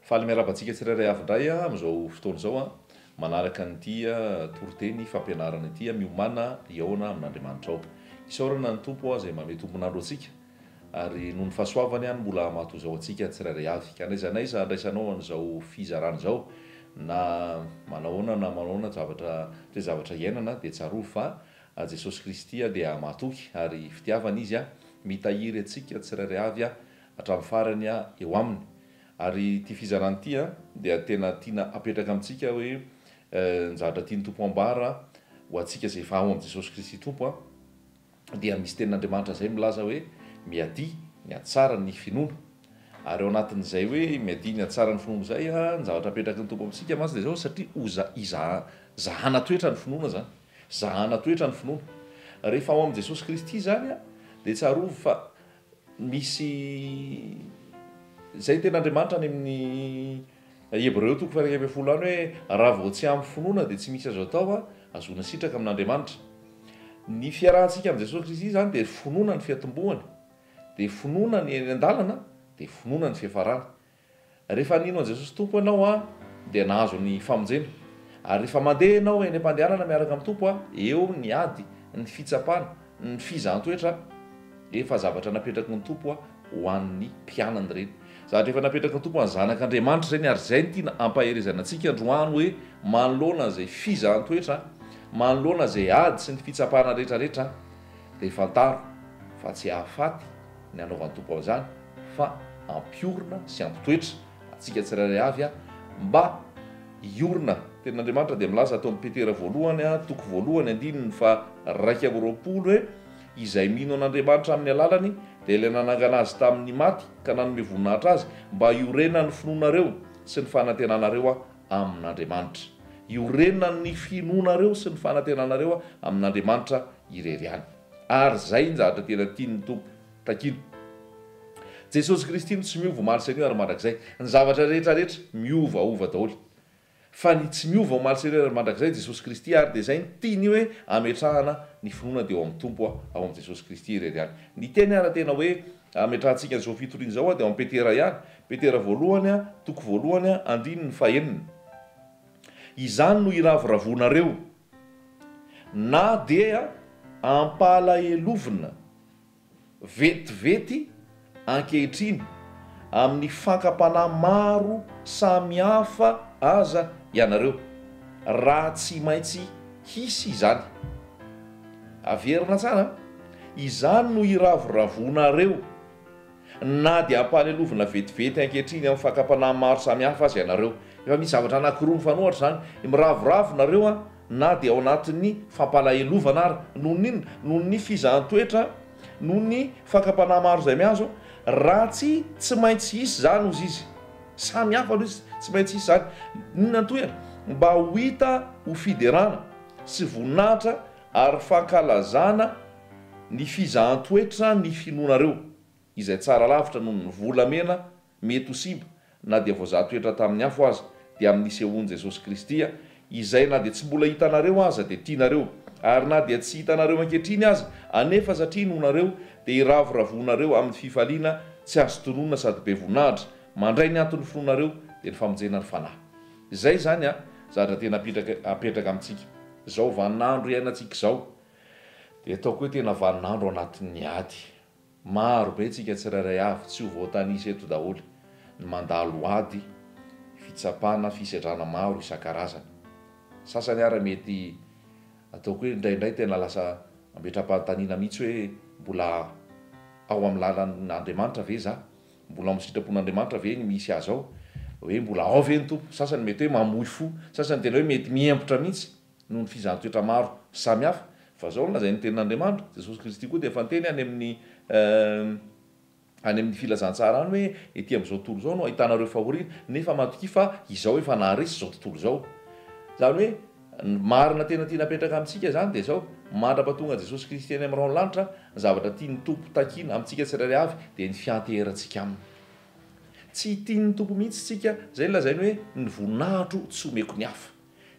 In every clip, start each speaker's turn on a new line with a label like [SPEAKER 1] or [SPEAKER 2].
[SPEAKER 1] Faly miarahaba antsika tsirairay avy indray amin'izao fotoana izao manaraka an'ity toriteny fampianarana ity miomàna hihaona amin'Andriamanitrao. Isaorana ny Tompo izay mamehy tombon'andro antsika ary noho ny fahasoavany no mbola mahatoa izao antsika tsirairay avy. Ka n'aiza n'aiza andraisanao an'izao fizarana izao na manahoana na manahoana zavatra toe-javatra iainana dia tsarovy fa Jesosy Kristy dia mahatoky ary fitiavana Izy mitahiry antsika tsirairay avy hatramin'ny farany eo aminy. Ary ity fizarana ity dia tena tiana apetraka amintsika hoe ny zavatra tian'ny Tompo ambara ho antsika izay efa ao amin'i Jesosy Kristy Tompo dia misy tenin'Andriamanitra izay milaza hoe miadia ny hatsara ny finoana. Ary ao anatin'izay hoe miadia ny hatsara ny finoana izay, ny zavatra apetraky ny Tompo amintsika mantsy dia izao satria ho iza zahana toetra ny finoana izany. Zahana toetra ny finoana. Rehefa ao amin'i Jesosy Kristy izany dia tsarovy fa misy izay ny tenin'Andriamanitra any amin'ny Hebreo toko faha 11 any hoe raha vao tsy ampy finoana dia tsy misy azo atao ahazoana sitraka amin'Andriamanitra. Ny fiarahantsika amin'i Jesosy Kristy izany dia finoana ny fiatombohany, dia finoana ny eny an-dalana, dia finoana ny fiafarany. Rehefa nino an'i Jesosy Tompo ianao an, dia nahazo ny famonjena. Ary rehefa mandeha ianao eny am-pandehanana miaraka amin'ny Tompo an, eo ny ady, ny fitsapana, ny fizahan-toetra, efa zavatra napetraky ny Tompo ho an'ny mpianany ireny. Zavatra efa napetraky ny Tompo ho an'ny zanak'Andriamanitra ireny, ary izay no tiana hampaherezana antsika androany hoe manoloana izay fizahan-toetra, manoloana izay ady sy ny fitsapana rehetra rehetra, dia fantaro fa tsy hahafaty ny hanaovan'ny Tompo an'izany fa hampiorina sy hampitoetra antsika tsirairay avy mba hiorina. Tenin'Andriamanitra dia milaza ato amin'ny Petera voalohany toko voalohany andininy faha 21 hoe, Izay mino an'Andriamanitra amin'ny alalany dia ilay nanangana azy tamin'ny maty ka nanome voninahitra azy mba hiorenan'ny finoanareo sy ny fanantenanareo amin'Andriamanitra. Hiorenan'ny finoanareo sy ny fanantenanareo amin'Andriamanitra irery ihany. Ary izay ny zavatra tena tian'ny Tompo takiana. Jesosy Kristy no tsy miova omaly sy anio ary mandrakizay. Ny zavatra rehetra rehetra miovaova daholo. Fa ny tsy miova omaly sy anio ary mandrakizay Jesosy Kristy ary dia izay no tiany hoe ametrahana ny finoana dia ao amin'ny Tompo ao amin'i Jesosy Kristy irery ihany. Ny teny ara tena hoe ametrahantsika an'izao fitoriana izao dia ao amin'ny Petera ihany. Petera voalohany toko voalohany andininy fahenina. Izany no iravoravoanareo na dia ampalahelovina vetivety ankehitriny amin'ny fankam-panahy maro samihafa aza ianareo, raha tsy maintsy hisy izany. Averina tsara an! Izany no iravoravoanareo, na dia ampahalelovina vetivety ankehitriny amin'ny fakam-panahy maro samihafa aza ianareo. Efa misy zavatra anankiroa mifanohatra izany, miravoravo nareo an! na dia ao anatin'ny fampalahelovana ara, noho ny inona? Noho ny fizahan-toetra, noho ny fakam-panahy maro izay mihazo, raha tsy tsy maintsy hisy izany hozy izy. Samy hafa aloha izy, tsy maintsy hisy izany. Inona ny tohiny? Mba ho hita ho fiderana sy voninahitra ary fankalazana ny fizahan-toetra ny finoanareo. izay tsara lavitra noho ny volamena mety ho simba na dia voazaha toetra tamin'ny afo aza, dia amin'ny nisehoan'i Jesosy Kristy, izay na dia tsy mbola hitanareo aza dia tianareo, ary na dia tsy hitanareo ankehitriny aza, anefa satria inoanareo, dia iravoravoanareo amin'ny fifaliana tsy azo tononina sady be voninahitra, mandray ny anton'ny finoanareo, dia ny famonjena ny fanahy. Izay izany an, zavatra tena apetraka amintsika. Izao vaninandro iainantsika izao, dia ataoko hoe tena vaninandro anatin'ny ady. Maro be tsika tsirairay avy, tsy ho voatanisa eto daholo, ny mandalo ady, fitsapana, fisedrana maro isan-karazany. Sasany ara mety ataoko hoe indraindray tena lasa mametra-panontaniana mihitsy hoe mbola ao amin'ny lalan'Andriamanitra ve za? Mbola ao amin'ny sitrapon'Andriamanitra ve ny misy azy ao? Hoe mbola ao ve ny Tompo? Sasany mety hoe mamoy fo, sasany tena hoe mety miembotra mihitsy. noho ny fizahan-toetra maro samihafa, fa izao no lazain'ny Tenin'Andriamanitra, Jesosy Kristy koa dia efa niteny any amin'ny any amin'ny filazantsara any hoe ety amin'izao tontolo izao no ahitanareo fahoriana, nefa matokia fa Izaho efa naharesy izao tontolo izao. Izany hoe ny marina tena tiana apetraka amintsika izany dia izao, mandra-pahatonga Jesosy Kristy any amin'ny rahon'ny lanitra, ny zavatra tian'ny Tompo takiana amintsika tsirairay avy dia ny fianteherantsika Aminy. Tsy tian'ny Tompo mihitsy isika, izay no lazainy hoe ny voninahitro tsy omeko ny hafa.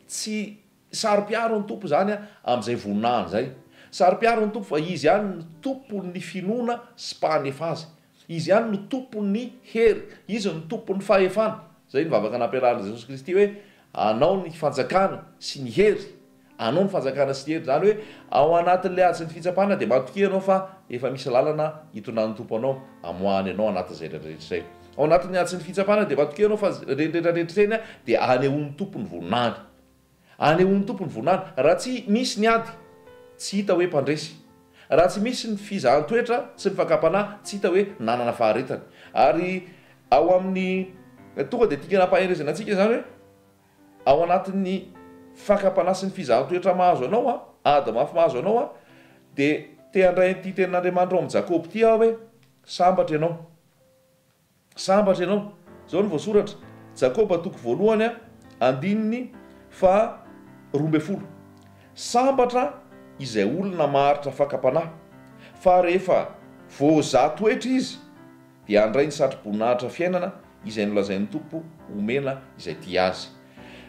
[SPEAKER 1] Tsy saro-piaro ny Tompo izany amin'izay voninahiny izay. Saro-piaro ny Tompo fa Izy ihany no Tompon'ny finoana sy mpanefa azy. Izy ihany no Tompon'ny hery. Izy no Tompon'ny fahefana. Izay ny vavaka nampianarin'i Jesosy Kristy hoe, Anao ny fanjakana sy ny hery. Anao ny fanjakana sy ny hery. Izany hoe ao anatin'ilay ady sy ny fitsapana dia matokia ianao fa efa misy lalana hitondran'ny Tompo anao, amoahany anao anatin'izay rehetra rehetra izay. Ao anatin'ny ady sy ny fitsapana dia matokia ianao fa ireny rehetra rehetra ireny dia anehoan'ny Tompo ny voninahiny. Anehoan'ny Tompo ny voninahiny. Raha tsy misy ny ady, tsy hita hoe mpandresy. Raha tsy misy ny fizahan-toetra sy ny fakam-panahy, tsy hita hoe nanana faharetana. Ary ao amin'ny, tonga dia tiako nampaherezana antsika izany hoe, ao anatin'ny fakam-panahy sy ny fizahan-toetra mahazo anao, ady mafy mahazo anao, dia te handray an'ity tenin'Andriamanitra ao amin'i Jakoba ity aho hoe, sambatra ianao. Sambatra ianao. Izao no voasoratra, Jakoba toko voalohany andininy faha 12, Sambatra izay olona maharitra fakam-panahy, fa rehefa voazaha toetra izy, dia handray ny satroboninahitra fiainana izay nolazain'ny Tompo homena izay tia azy.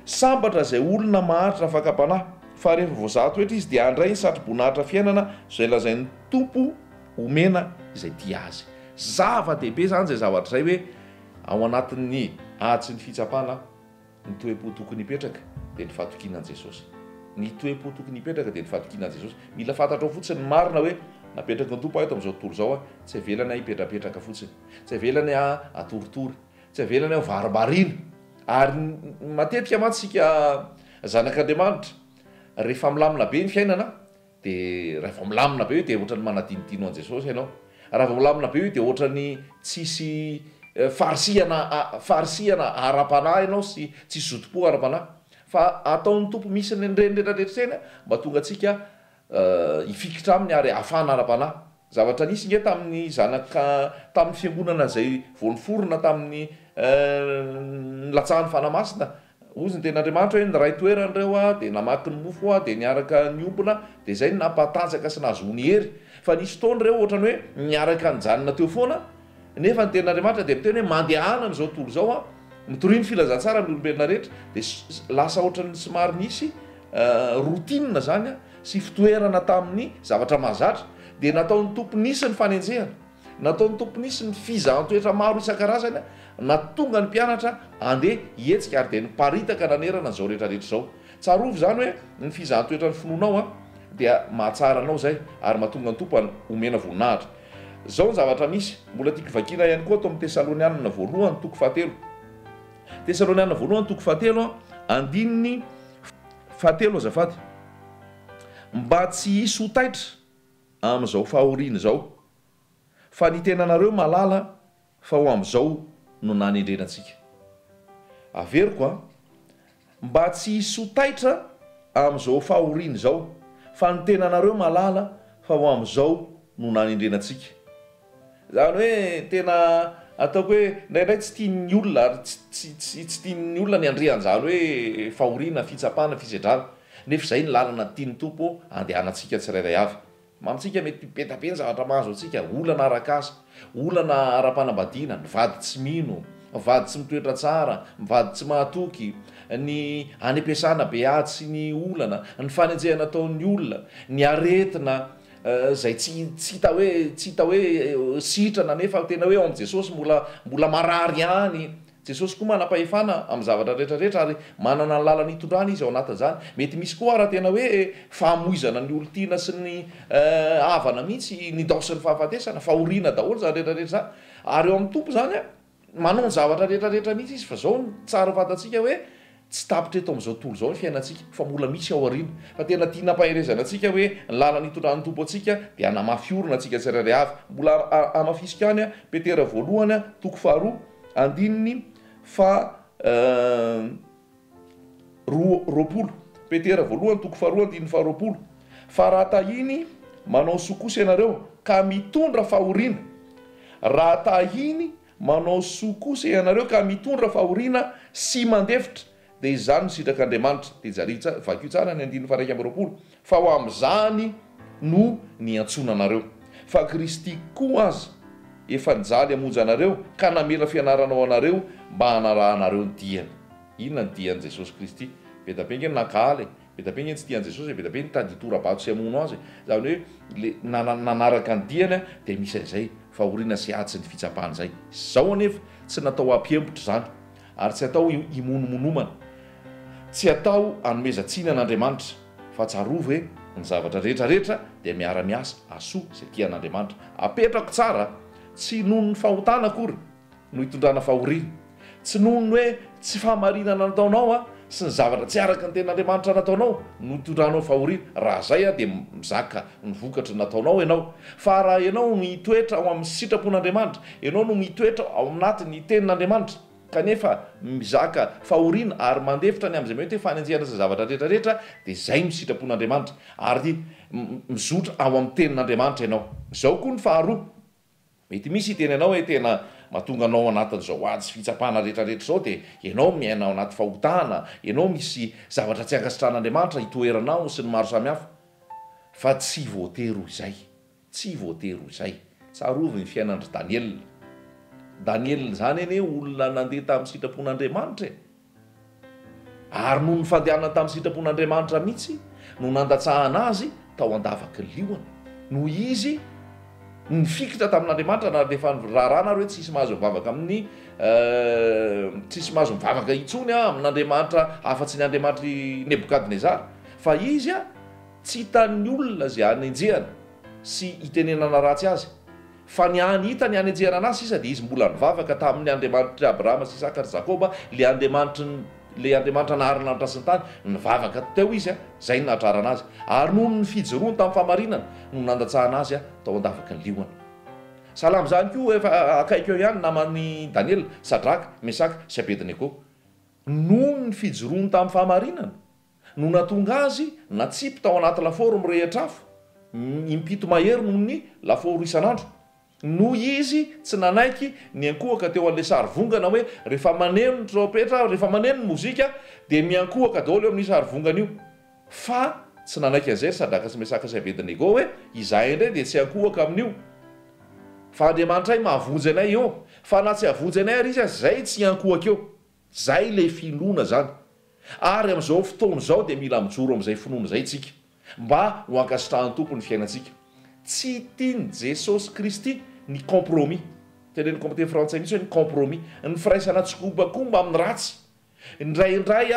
[SPEAKER 1] Sambatra izay olona maharitra fakam-panahy, fa rehefa voazaha toetra izy, dia handray ny satroboninahitra fiainana izay lazain'ny Tompo homena izay tia azy. Zava-dehibe izany izay zavatra izay hoe ao anatin'ny ady sy ny fitsapana, ny toe-po tokony hipetraka dia ny fatokiana an'i Jesosy. Ny toe-po tokony hipetraka dia ny fatokiana an'i Jesosy. Mila fantatrao fotsiny ny marina hoe napetraky ny Tompo aho eto amin'izao tontolo izao aho, tsy avelany aho hipetrapetraka fotsiny, tsy avelany aho hatoritory, tsy avelany aho varimbariana. Ary matetika mantsy isika zanak'Andriamanitra, rehefa milamina be ny fiainana, Dia raha vao milamina be io dia ohatran'ny manadinodino an'i Jesosy ianao. Raha vao milamina be io dia ohatran'ny tsisy farisihana farisihana ara-panahy ianao sy tsisy zotom-po ara-panahy. Fa ataon'ny Tompo misy ireny rehetra rehetra ireny mba hahatonga antsika hifikitra aminy ary hafana ara-panahy. Zavatra nisy nge tamin'ny zanaka tamin'ny fiangonana izay vao niforona tamin'ny nilatsahan'ny Fanahy Masina Hozy ny tenin'Andriamanitra hoe niray toerana ireo dia namaky ny mofo dia niaraka niombona dia izay no nampatanjaka sy nahazoany hery. Fa nisy fotoana ireo ohatrany hoe niaraka nijanona teo foana nefa ny tenin'Andriamanitra dia miteny hoe mandehana amin'izao tontolo izao mitoria ny filazantsara amin'ny olombelona rehetra dia lasa ohatrany somary nisy routine izany sy fitoerana tamin'ny zavatra mahazatra dia nataon'ny Tompo nisy ny fanenjehana. Nataon'ny Tompo nisy ny fizahan-toetra maro isan-karazany nahatonga ny mpianatra handeha hihetsika ary dia niparitaka nanerana an'izao rehetra rehetra izao. Tsarovy izany hoe ny fizahan-toetra ny finoanao dia mahatsara anao izay ary mahatonga ny Tompo homena voninahitra. Izao ny zavatra misy, mbola tiako vakiana ihany koa ato amin'ny Tesalonianina voalohany toko fahatelo. Tesalonianina voalohany toko fahatelo andininy fahatelo azafady. Mba tsy hisy ho taitra amin'izao fahoriana izao, fa ny tenanareo mahalala fa ho amin'izao no nanendrena antsika. Averiko an, mba tsy hisy ho taitra amin'izao fahoriana izao, fa ny tenanareo mahalala fa ho amin'izao no nanendrena antsika. Izany hoe tena ataoko hoe indraindray tsy tian'ny olona ary tsy tsy tsy tian'ny olona ny handre an'izany hoe fahoriana, fitsapana, fisedrana. Nefa izay ny lalana tian'ny Tompo handehanantsika tsirairay avy. Mamintsika mety be da be ny zavatra mahazo antsika, olana arak'asa, olana ara-panambadiana, ny vady tsy mino, ny vady tsy mitoetra tsara, ny vady tsy mahatoky, ny any am-piasana be ady sy ny olana, ny fanenjehana ataon'ny olona, ny aretina izay tsy tsy hita hoe tsy hita hoe sitrana nefa tena hoe ao amin'i Jesosy mbola mbola marary ihany. Jesosy koa manam-pahefana amin'ny zavatra rehetra rehetra ary manana ny lalana hitondrana izy ao anatin'izany. Mety misy koa ara tena hoe fahamoizana ny olon-tiana sy ny havana mihitsy nindaosin'ny fahafatesana, fahoriana daholo izany rehetra rehetra izany. Ary eo amin'ny Tompo izany an, manao ny zavatra rehetra rehetra mihitsy izy fa izao no tsara ho fantatsika hoe tsy tapitra eto amin'izao tontolo izao ny fiainantsika fa mbola misy ao aoriana. Fa tena tiana hampaherezana antsika hoe ny lalana itondran'ny Tompo antsika dia hanamafy orina antsika tsirairay avy. Mbola hamafisiko ihany Petera voalohany toko faharoa andininy faha 20. Petera voalohany toko faharoa andininy faha 20. Fa raha tahiny manao soa kosa ianareo ka mitondra fahoriana, raha tahiny manao soa kosa ianareo ka mitondra fahoriana sy mandefitra, dia izany no sitrak'Andriamanitra. Dia jarivo tsara, vakio tsara ny andininy faha 21, fa ho amin'izany no niantsoana anareo. Fa Kristy koa aza efa nijaly hamonjy anareo ka namela fianarana ho anareo mba hanarahanareo ny diany. Inona ny dian'i Jesosy Kristy? Be da be nge ny nankahala e! Be da be nge ny tsy tia an'i Jesosy e! Be da be nitady hitora-bato sy hamono Azy e! Izany hoe le nanaraka ny diany dia misy an'izay fahoriana sy ady sy ny fitsapana izay. Izao anefa tsy natao hampihemotra izany. Ary tsy atao himonomonomana. Tsy atao hanomezan-tsiny an'Andriamanitra. Fa tsarovy hoe ny zavatra rehetra rehetra dia miara-miasa hahasoa izay tia an'Andriamanitra. Apetrako tsara, tsy noho ny fahotana akory no hitondrana fahoriana. Tsy noho ny hoe tsy fahamarinana nataonao an, sy ny zavatra tsy araka ny tenin'Andriamanitra nataonao no hitondranao fahoriana. Raha izay an dia mizaka ny vokatry ny nataonao ianao. Fa raha ianao no hitoetra ao amin'ny sitrapon'Andriamanitra, ianao no mitoetra ao anatin'ny tenin'Andriamanitra, kanefa mizaka fahoriana ary mandefitra ny amin'izay mety hoe fanenjehana sy zavatra rehetra rehetra, dia izay no sitrapon'Andriamanitra. Ary mizotra ao amin'ny tenin'Andriamanitra ianao. Izao koa ny faharoa. Mety misy hiteny anao hoe tena mahatonga anao ao anatin'izao ady sy fitsapana rehetra rehetra izao dia ianao miaina ao anaty fahotana, ianao misy zavatra tsy ankasitrahan'Andriamanitra itoeranao sy ny maro samihafa. Fa tsy voatery ho izay. Tsy voatery ho izay. Tsarovy ny fiainan-dry Daniela. Daniela izany anie olona nandeha tamin'ny sitrapon'Andriamanitra e! Ary noho ny fandehanany tamin'ny sitrapon'Andriamanitra mihitsy no nandatsahana azy tao an-davaky ny liona. Noho izy nifikitra tamin'Andriamanitra na dia efa niraràna ary hoe tsisy mahazo mivavaka amin'ny tsisy mahazo mivavaka intsony amin'Andriamanitra afa-tsy ny Andriamanitr'i Nebokadnezara. Fa izy tsy hitan'ny olona izay hanenjehana sy hitenenana ratsy azy. Fa ny hany hitany hanenjehana anazy sisa dia izy mbola nivavaka tamin' ny Andriamanitr'i Abrahama sy Isaka ary Jakoba, ilay Andriamanitry ny, ilay Andriamanitra nahary ny lanitra sy ny tany. Nivavaka teo izy, izay no nahatrarana azy. Ary noho ny fijoroany tamin'ny fahamarinana no nandatsahana azy tao an-davaky ny liona. Sahala amin'izany koa, efa akaiky eo ihany ny naman'i Daniela, Sadraka, Mesaka sy Abednego. Noho ny fijoroany tamin'ny fahamarinana no nahatonga azy natsipy tao anaty lafaoro mirehitra afo, impito mahery noho ny lafaoro isan'andro. Noho izy tsy nanaiky niankohoka teo an'ilay sary vongana hoe rehefa maneno ny trompetra, rehefa maneno ny mozika dia miankohoka daholo eo amin'io sary vongana io. Fa tsy nanaiky an'izay ry Sadraka sy Mesaka sy Abednego hoe izahay indray dia tsy hiankohoka amin'io. Fa Andriamanitray mahavonjy anay eo. Fa na tsy hahavonjy anay ary izy aza, izay tsy hiankohoka eo. Izay ilay finoana izany. Ary amin'izao fotoana izao dia mila mijoro amin'izay finoana izay isika, mba ho ankasitrahan'ny Tompo ny fiainantsika. Tsy tian'i Jesosy Kristy ny compromis. Teneniko amin'ny teny frantsay mihitsy hoe ny compromis. Ny firaisana tsikombakomba amin'ny ratsy. Indraindray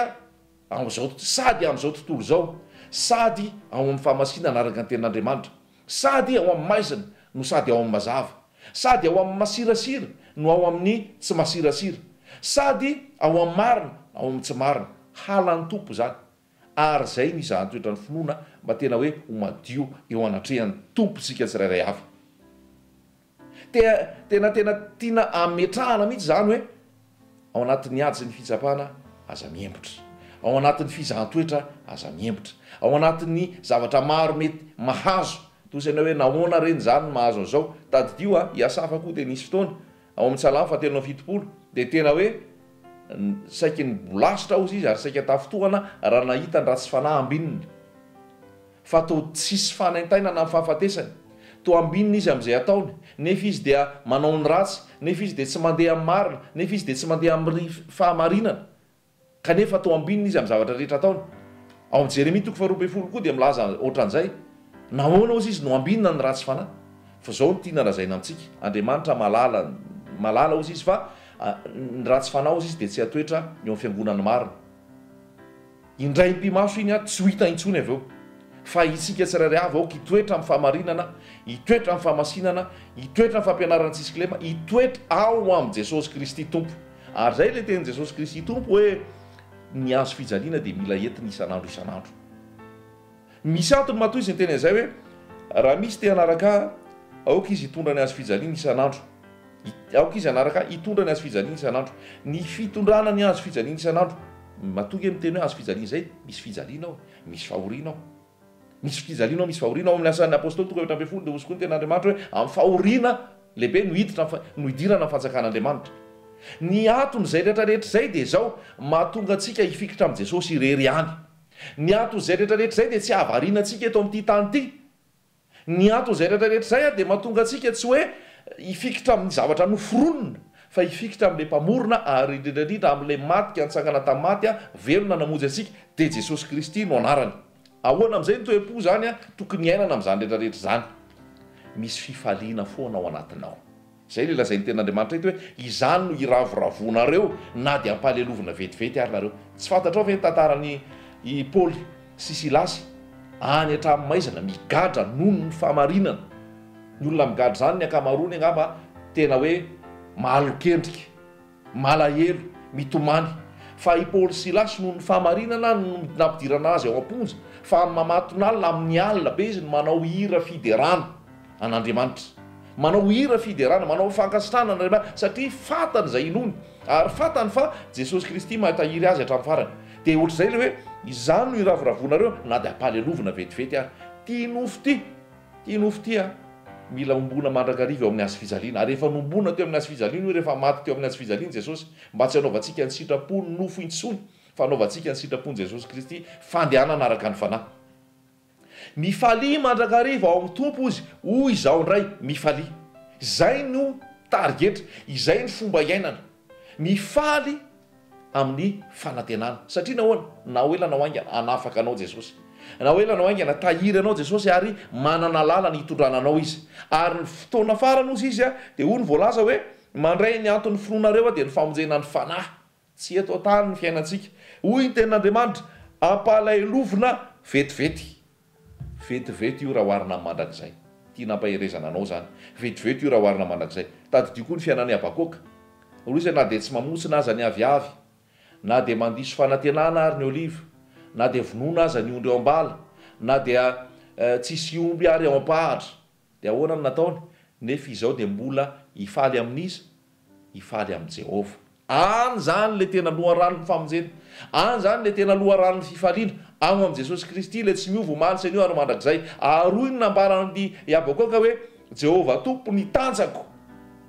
[SPEAKER 1] amin'izao, sady amin'izao tontolo izao, sady ao amin'ny fahamasinana araka ny tenin'Andriamanitra. Sady ao amin'ny maizina no sady ao amin'ny mazava. Sady ao amin'ny masirasira no ao amin'ny tsy masirasira. Sady ao amin'ny marina ao amin'ny tsy marina. Halan'ny Tompo izany. Ary izay no izahan-toetra ny finoana mba tena hoe ho madio eo anatrehan'ny Tompo isika tsirairay avy. Te, tena tena tiana ametrahana mihitsy izany hoe ao anatin'ny ady sy ny fitsapana aza miembotra, ao anatin'ny fizahan-toetra aza miembotra, ao anatin'ny zavatra maro mety mahazo, toy izay hoe nahoana re izany no mahazo an'izao, tadidio a, i Asafa koa dia nisy fotoana, ao amin'ny Salamo fahatelo amby 70, dia tena hoe saiky nibolasitra hozy izy ary saika tafintohana raha nahita ny ratsy fanahy ambininy. Fa toa tsisy fanaintainana amin'ny fahafatesany. Toa ambinina izy amin'izay ataony, nefa izy dia manao ny ratsy, nefa izy dia tsy mandeha amin'ny marina, nefa izy dia tsy mandeha amin'ny fahamarinana. Kanefa toa ambinina izy amin'ny zavatra rehetra ataony. Ao amin'ny Jeremia toko faharoa ambin'ny folo koa dia milaza ohatran'izay. Nahoana hozy izy no ambinina ny ratsy fanahy? Fa izao no tiana lazaina amintsika, Andriamanitra mahalala, mahalala hozy izy fa ny ratsy fanahy hozy izy dia tsy hatoetra eo amin'ny fiangonan'ny marina. Indray mipi-maso iny ary tsy ho hita intsony avy eo. Fa isika tsirairay avy aoka hitoetra amin'ny fahamarinana, hitoetra amin'ny fahamasinana, hitoetra amin'ny fampianarana tsisy kilema, hitoetra ao amin'i Jesosy Kristy Tompo. Ary izay ilay tenin'i Jesosy Kristy Tompo hoe ny hazo fijaliana dia mila entina isan'andro isan'andro. Misy antony matoa izy niteny an'izay hoe raha misy te hanaraka ahy, aoka izy hitondra ny hazo fijaliana isan'andro. Aoka izy hanaraka ahy hitondra ny hazo fijaliana isan'andro. Ny fitondrana ny hazo fijaliana isan'andro. Matoa nge miteny hoe hazo fijaliana izay, misy fijaliana ao, misy fahoriana ao. Misy fijaliana ao, misy fahoriana ao. Amin'ny Asan'ny Apostoly toko 14 dia hozy koa ny tenin'Andriamanitra hoe amin'ny fahoriana lehibe no hiditra no hidirana amin'ny fanjakan'Andriamanitra. Ny anton'izay rehetra rehetra izay dia izao, mahatonga antsika hifikitra amin'i Jesosy irery ihany. Ny anton'izay rehetra rehetra izay dia tsy hahavariana antsika eto amin'ity tany ity. Ny anton'izay rehetra rehetra izay dia mahatonga antsika tsy hoe hifikitra amin'ny zavatra noforonina fa hifikitra amin'ilay Mpamorona ary indrindra indrindra amin'ilay maty ka nitsangana tamin'ny maty, velona namonjy antsika, dia Jesosy Kristy no anarany. Ahoana amin'izay ny toe-po izany tokony hiainana amin'izany rehetra rehetra izany? Misy fifaliana foana ao anatinao. Izay ilay lazain'ny Tenin'Andriamanitra eto hoe, Izany no iravoravoanareo na dia ampahalelovina vetivety ary nareo. Tsy fantatrao ve ny tantaran'i i Paoly sy Silasy any hatramin'ny maizina migadra noho ny fahamarinana? Ny olona migadra izany ny ankamaroany angamba tena hoe malokendrika. Malahelo, mitomany. Fa i Paoly sy Silasy noho ny fahamarinana no nampidirana azy ao am-ponja, fa amin'ny mamatonalina, amin'ny alina be izy no manao hira fiderana an'Andriamanitra. Manao hira fiderana, manao fankasitrahana an'Andriamanitra, satria fantany izay inoany, ary fantany fa Jesosy Kristy mahatahiry azy hatramin'ny farany. Dia ohatr'izay ilay hoe, Izany no iravoravoanareo, na dia ampahalelovina vetivety ary. Ity nofo ity. Ity nofo ity a, mila homboana mandrakariva eo amin'ny hazo fijaliana. Ary efa nohomboana teo amin'ny hazo fijaliana io rehefa maty teo amin'ny hazo fijaliana Jesosy, mba tsy hanaovantsika ny sitrapon'ny nofo intsony, fa hanaovantsika ny sitrapon'i Jesosy Kristy, fandehanana araka ny Fanahy. Mifalia mandrakariva ao amin'ny Tompo hozy, hoy izaho indray, mifalia. Izay no tarigetra, izay ny fomba iainana. Mifaly amin'ny fanantenana. Satria nahoana? Na ho ela na ho haingana, hanafaka anao Jesosy. Na ho ela na ho haingana, tahiry anao Jesosy ary manana lalana hitondrana anao Izy. Ary ny fotoana farany hozy Izy dia hoy ny voalaza hoe, Mandray ny anton'ny finoanareo aho dia ny famonjena ny fanahy. Tsy eto an-tany ny fiainantsika. Hoy ny tenin'Andriamanitra, Ampalahelovina vetivety. Vetivety io raha oharina amin'ny mandrakizay. Tiana hampaherezana anao izany. Vetivety io raha oharina mandrakizay. Tadidio koa ny fiainan'i Habakoka. Hoy izy, Na dia tsy mamontsina aza ny aviavy, na dia mandiso fanantenana ary ny oliva, na dia vonoina aza ny ondry ao am-bala, na dia tsisy omby ary ao am-pahatra. Dia ahoana no nataony? Nefa izao dia mbola hifaly amin'iza? Hifaly amin'i Jehovah. Any izany ilay tena loharanon'ny famonjena. Any izany ilay tena loharanon'ny fifaliana. Ao amin'i Jesosy Kristy, ilay tsy miova omaly sy anio ary mandrakizay. Ary hoy ny nambaran'i Habakoka hoe, Jehovah Tompo ny tanjako.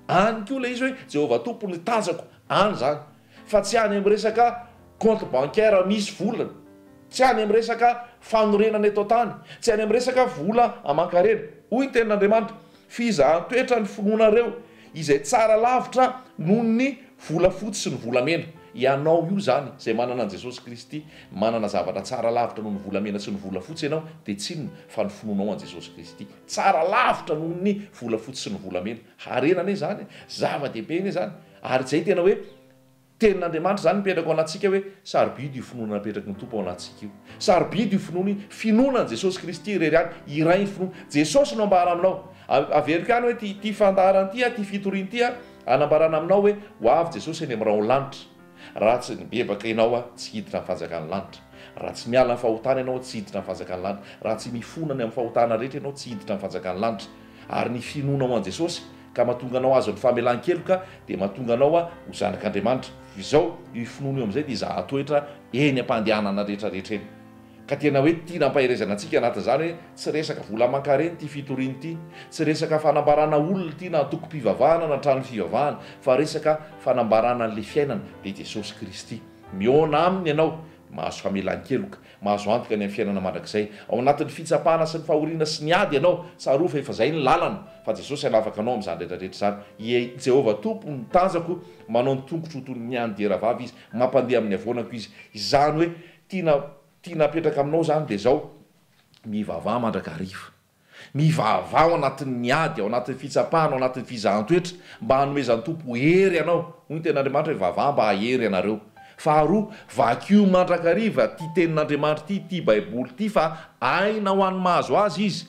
[SPEAKER 1] Any koa ilay izy hoe, Jehovah Tompo ny tanjako. Any izany. Fa tsy any amin'ny resaka compte bancaire misy vola. Tsy any amin'ny resaka fanorenana eto an-tany. Tsy any amin'ny resaka vola aman-karena. Hoy ny Tenin'Andriamanitra, Fizahan-toetra ny finoanareo, izay tsara lavitra noho ny volafotsy sy ny volamena. Ianao io izany, izay manana an'i Jesosy Kristy, manana zavatra tsara lavitra noho ny volamena sy ny volafotsy ianao, dia tsy inona fa ny finoanao an'i Jesosy Kristy. Tsara lavitra noho ny volafotsy sy ny volamena. Harena anie izany e! Zava-dehibe anie izany! Ary izay tena hoe Tenin'Andriamanitra izany mipetraka ao anatintsika hoe sarobidy io finoana napetraky ny Tompo ao anatintsika io. Sarobidy io finoana io. Finoana an'i Jesosy Kristy irery ihany. Iray ny finoana. Jesosy no ambara aminao. Averiko ihany hoe ity ity fandaharana ity, ity fitoriana ity, anambarana aminao hoe ho avy Jesosy eny amin'ny rahon'ny lanitra. Raha tsy mibebaka ianao, tsy hiditra amin'ny fanjakan'ny lanitra. Raha tsy miala amin'ny fahotana ianao, tsy hiditra amin'ny fanjakan'ny lanitra. Raha tsy mifona ny amin'ny fahotana rehetra ianao, tsy hiditra amin'ny fanjakan'ny lanitra. Ary ny finoanao an'i Jesosy ka mahatonga anao hahazo ny famelan-keloka dia mahatonga anao ho zanak'Andriamanitra. Izao, io finoana io amin'izay dia zahan-toetra eny am-pandehanana rehetra rehetra eny. Ka tena hoe tiana ampaherezana antsika anatin'izany hoe tsy resaka vola aman-karena ity fitoriana ity, tsy resaka fanambarana olona ity na antokom-pivavahana na trano fivavahana fa resaka fanambarana an'ilay fiainana dia Jesosy Kristy. Mihaona Aminy ianao, mahazo famelan-keloka. Mahazo antoka ny amin'ny fiainana mandrakizay. Ao anatin'ny fitsapana sy ny fahoriana sy ny ady ianao, tsarovy fa efa izay ny lalana, fa Jesosy hanafaka anao amin'izany rehetra rehetra izany. Ie, Jehovah Tompo no tanjako, manao ny tongotro ho toy ny an'ny dieravavy Izy, mampandeha amin'ny havoanako Izy. Izany hoe, tiana tiana apetraka aminao izany dia izao, mivavaha mandrakariva. Mivavaha ao anatin'ny ady, ao anatin'ny fitsapana, ao anatin'ny fizahan-toetra, mba hanomezan'ny Tompo hery anao. Hoy ny Tenin'Andriamanitra hoe, Vavaha mba hahery anareo. Faharoa, vakio mandrakariva ity Tenin'Andriamanitra ity, ity Baiboly ity, fa aina ho an'ny mahazo azy izy.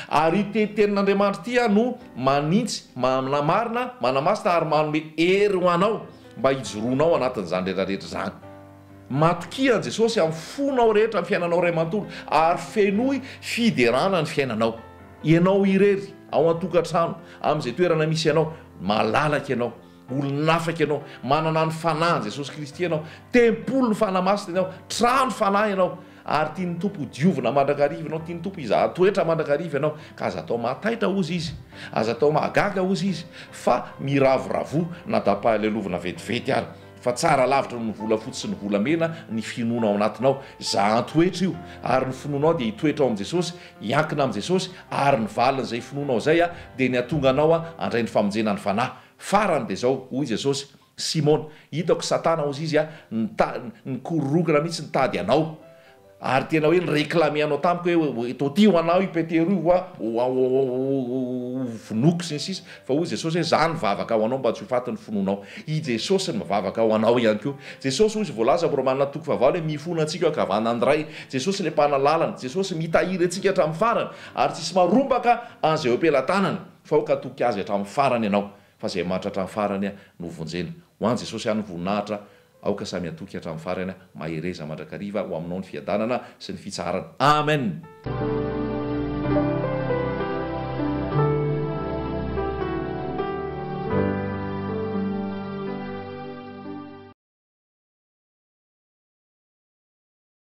[SPEAKER 1] Ary ity Tenin'Andriamanitra ity no manintsy, manamarina, manamasina ary manome hery ho anao mba hijoroanao anatin'izany rehetrarehetra izany. Matokia an'i Jesosy amin'ny fonao rehetra, amin'ny fiainanao iray manontolo, ary fenoy fiderana ny fiainanao. Ianao irery, ao an-tokantrano, amin'izay toerana misy anao, malalaka ianao, olon'afaka ianao, manana ny Fanahin'i Jesosy Kristy ianao, tempolin'ny Fanahy Masina ianao, trano fanahy ianao, ary tian'ny Tompo ho diovina mandrakariva ianao, tian'ny Tompo hizaha toetra mandrakariva ianao, ka aza atao mahataitra hozy Izy, aza atao mahagaga hozy Izy, fa miravoravoa na dam-pahalelovana vetivety ary. Fa tsara lavitra noho ny volafotsy sy ny volamena ny finoana ao anatinao. Zahan-toetra io. Ary ny finoanao dia hitoetra ao amin'i Jesosy, hiankina amin'i Jesosy, ary ny valin'izay finoanao izay dia ny hahatonga anao handray ny famonjena ny Fanahy. Farany dia izao, hoy Jesosy, Simona, hitako Satana, hozy Izy, nita, nikororokana mihitsy nitady anao. Ary tena hoe ni-reclamer anao tamiko hoe eto aty ho anao io Petera io hoa ho vonoiko sy ny sisa Fa hoy Jesosy hoe za nivavaka ho anao mba tsy ho faty ny finoanao. I Jesosy no mivavaka ho anao ihany koa. Jesosy hoy izy voalaza am Romana toko fahavalo hoe mifona antsika eo ankavanan'ny Ray. Jesosy ilay mpanalalana. Jesosy mitahiry antsika hatramin'ny farany ary tsisy marombaka an'izay eo am-pelatanany fa aoka hatoky Azy hatramin'ny farany ianao fa izay mahantra hatramin'ny farany no vonjena. Ho an'i Jesosy ihany ny voninahitra Aoka samy hatoky hatramin'ny farany, mahereza mandrakariva ho aminao ny fiadanana sy ny fitsaharana. Amen!